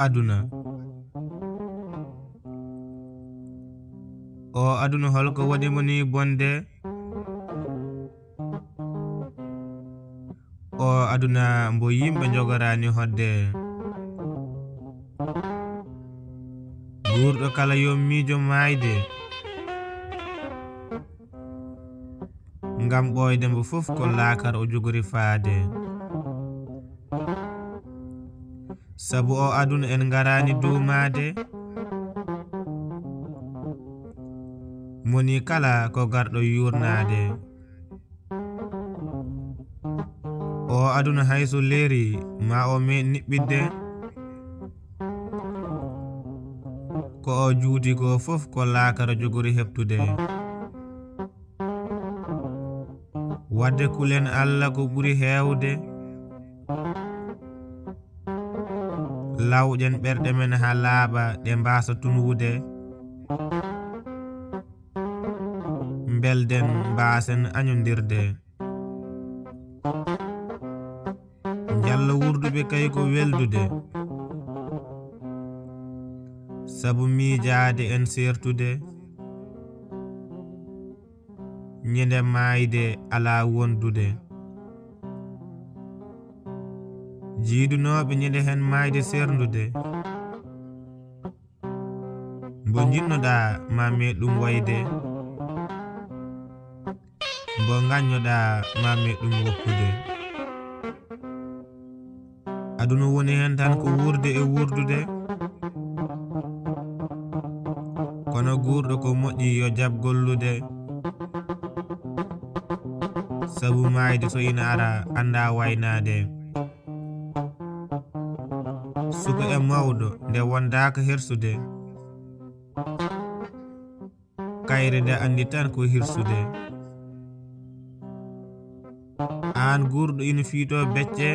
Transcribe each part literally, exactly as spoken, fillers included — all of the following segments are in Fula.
Aduna. O aduna, holko waɗi mo ni bonde? O aduna, mbo yimɓe njogoraani hoɗde. Guurɗo kala yo miijo maayde, ngam ɓooyde mbo fof ko laakara o jogori faade. Sabu o aduna en ngaraani duumaade, moni kala ko garɗo yuurnaade. O aduna, hay so leeri, ma o meeɗ niɓɓitde. Ko o juuti ko fof ko laakara jogori heɓtude. Wadde kulen Allah ko ɓuri heewde. Lawƴen ɓerɗe men haa laaɓa, ɗe mbaasa tunwude. Mbelden, mbaasen añondirde. Njalla wurduɓe kay ko weldude. Sabu miijaade en seertude. Ñande maayde alaa wondude. Jiidunooɓe ñande heen maayde seerndude. Mbo njiɗnoɗaa ma meeɗ ɗum wayde. Mbo ngaññoɗaa ma meeɗ ɗum woppude. Aduna woni heen tan ko wuurde e wuurdude. Kono guurɗo ko moƴƴi yo jaɓ gollude. Sabu maayde so ina ara, anndaa waynaade. Suka e mawɗo, nde wondaaka hersude. Kayre nde anndi tan ko hirsude. Aan guurɗo ina fiito becce,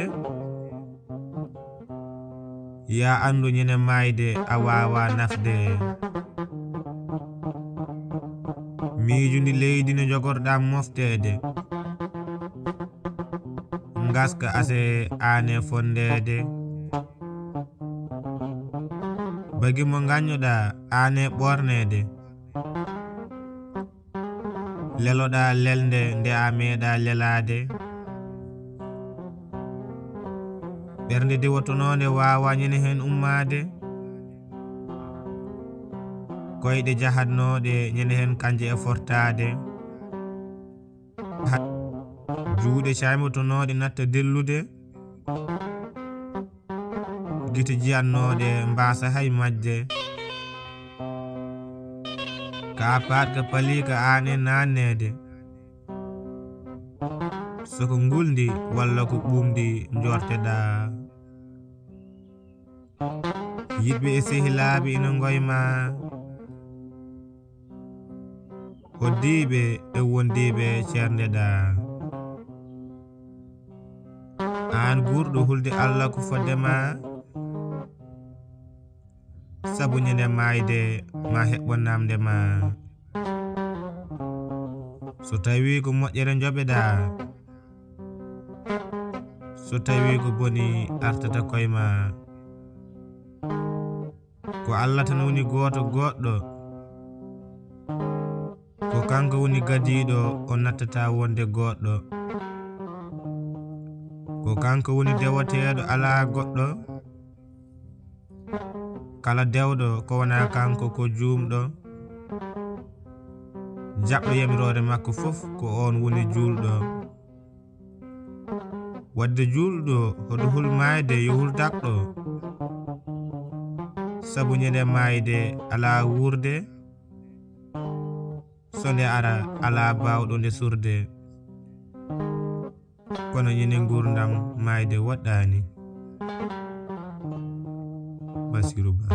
yaa anndu ñande maayde a waawaa nafde. Miijundi leydi no njogorɗaa mofteede. Ngaska ase aane fonndeede. Bagi mo ngaññoɗaa aane ɓoorneede. Leloɗaa lelnde nde a meeɗaa lelaade. Ɓernde diwotonoonde waawaa ñande heen ummaade. Koyɗe jahatnooɗe ñande heen kanje e fortaade. Ha-, juuɗe caaymotonooɗe natta dellude. Gite jiyannooɗe mbaasa hay majde. Ka paaɗka paliika aane naanneede. Soko ngulndi walla ko ɓuuɓndi njorteɗaa. Yiɗɓe e sehilaaɓe ina ngoyma. Hoddiiɓe e wondiiɓe ceerndeɗaa. Aan guurɗo hulde Allah ko fodde ma. Sabu ñande maayde ma heɓɓo namde ma. So tawi ko moƴƴere njoɓeɗaa. So tawi ko boni artata koye ma. Ko Allah tan woni gooto goɗɗo. Ko kanko woni gadiiɗo, o nattata wonde goɗɗo. Ko kanko woni dewateeɗo, alaa goɗɗo. Kala dewɗo ko wonaa kanko ko juumɗo. Jaɓɗo yamiroore makko fof ko oon woni juulɗo. Wadde juulɗo hoto hul maayde, yo hul dakɗo. Sabu ñande maayde alaa wuurde. So nde ara alaa baawɗo nde surde. Kono ñande nguurndam maayde woɗɗaani. Basiru Ba.